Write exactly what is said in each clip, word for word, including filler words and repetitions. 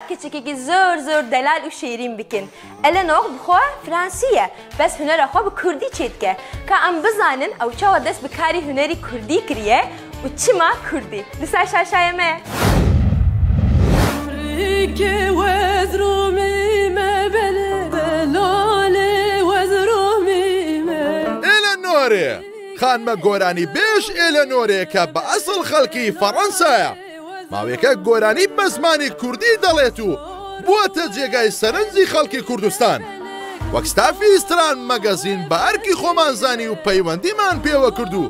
Keçikekî zor zor delal û şêrîn bikin. Eleanor bi xwe Fransî ye, bes hunera xwe bi Kurdî çêdike. Ka em bizanin ew çawa dest bi karî hunerî Kurdî kiriye û çima Kurdî? Li ser şaşayê me. Rêkê wezrûmî me belê, delalê wezrûmî me. Eleanorê! Xanime goranîbêj Eleanorê ke bi esil xelkî Ferensa ye. Mawêkek goranî bi zimanê Kurdî dەڵێت و بووەتە جێگای سەرنجی خەڵکی کوردستان. وەک ستافی ئیستران مەگەزین بە ئەرکی خۆمان زانی و پەیوەندیمان پێوە کرد و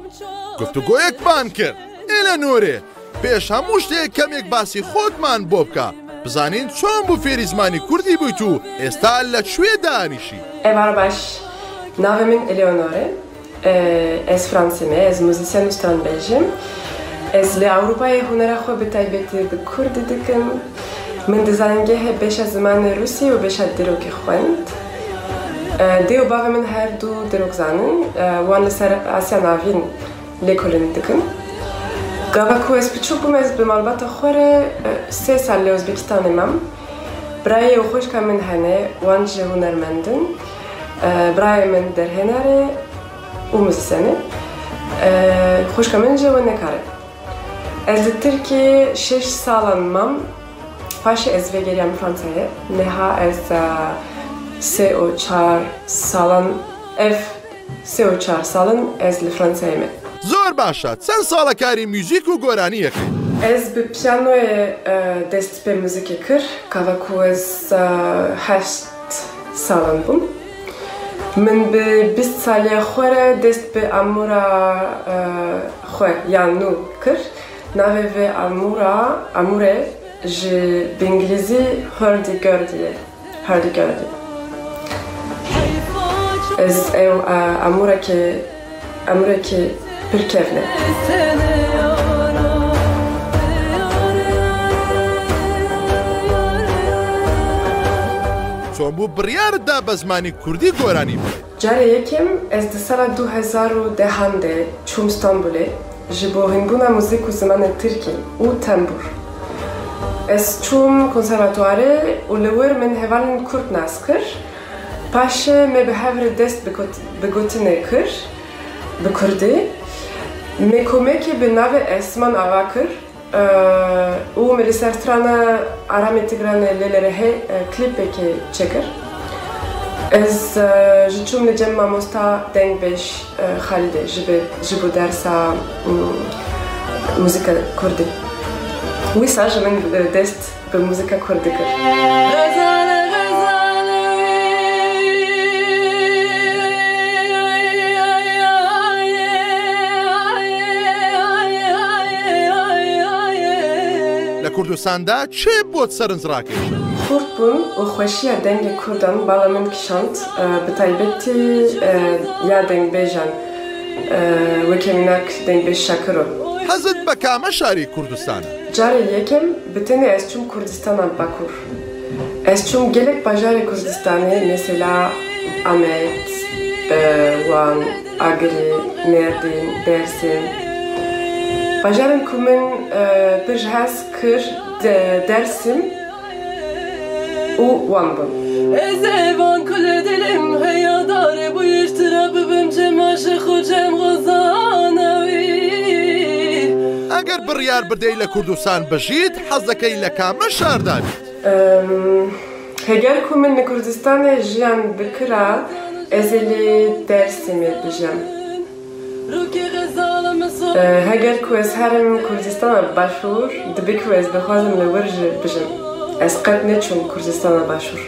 گفتوگۆیەکمان کرد. ئێلە نۆرێ، پێش هەموو شتێک کەمێک باسی خۆتمان بۆ بکە، بزانین چۆن بوو فێری زمانی کوردی بوویت و ئێستا لە کوێ دانیشی؟ Êvara baş. Navê min Eleonor e. Ee, ez Fransî me, ez muzîsyen û stranbêj im. Ez li Ewropayê hunera xwe bi taybetî bi kurdî dikim. Min di zanîngehê beşa zimanê rûsî û beşa dîrokê xwend. Ee, dê û bavê min her du dîrokzan in. Ee, wan li ser Asya Navîn lêkolînî dikin. Gava ku ez piçûk bûm, ez bi malbata xwe re, e, sê sal li Ozbekistanê mam. Birayê û xwişka min hene, wan jî hunermend in. E, birayê min derhêner e û muzîsyen e. E, xwişka min jî wênekar e. Ez li Tirkiyê şeş salan mam. Paşê ez vegeriyam Fransayê. Niha ez, e, sê û çar salan, ev sê û çar sal in ez li Fransayê me. زۆر باشە، چەند ساڵە کاری میوزیک و گۆرانی یەکەی؟ Ez bi piyanoyê, e, dest pê muzîkê kir, gava ku ez, e, heşt salan bûm. Min bi bîst saliya xwe re dest bi amûra, e, xwe ya nû kir. Navê vê amûra, amûrê ji bi îngilîzî hurdy-gurdy ye. Hurdy-gurdy. Ez ew, e, amûrekê, amûrekî pir kevn e. چۆن بوو بڕیارت دا بە زمانی کوردی گۆرانی بڵێ؟ Carê yekem ez di sala du hezar û dehan de çûm Stenbolê ji bo hînbûna muzîk û zimanê tirkî û tembûr. Ez çûm konservatuarê û li wir min hevalên kurd nas kir. Paşê me bi hev re dest bi got-, bi gotinê kir, bi kurdî. Me komekê bi navê Esman Ava kir. Û min li ser strana Aramê Tigranê Lê Lê Rehê, e, klîpekê çêkir. Ez, e, jî çûm li cem mamosta dengbêj, e, Xalidê ji bi, ji bo dersa, mm, muzîka kurdî. Wisa ji min, e, dest bi muzîka kurdî kir. لە کوردستاندا چێ بۆت سەرنج ڕاکێشە؟ Xurt bûn û xweşiya dengê kurdan bala min kişand, e, bi taybetî, e, ya dengbêjan, e, weke mînak dengbêj Şakiro. حەزت بە کامە شاری کوردستانە؟ Carê yekem bi tenê ez çûm Kurdistana Bakur. Ez çûm gelek bajarê Kurdistanê, mesela Amed, e, Wan, Agirî, Mêrdîn, Dêrsim. Bajarên ku min, e, pir ji hez kir, De-, Dêrsim û Wan bûn. Ez ê van kul dilim heya darê buyuştura bibim cem aşık û cem xwezana wî. ئەگەر بڕیار بدەی لە کوردستان بژیت، حەز دەکەی لە کامە شاردا بیت؟ Em, heger ku min li Kurdistanê jiyan bikira, ez ê li Dêrsimê bijem. E, heger ku ez herim Kurdistana Başûr, dibe ku ez bixwazim li wir jî bijim. Ez qet neçûm Kurdistana Başûr.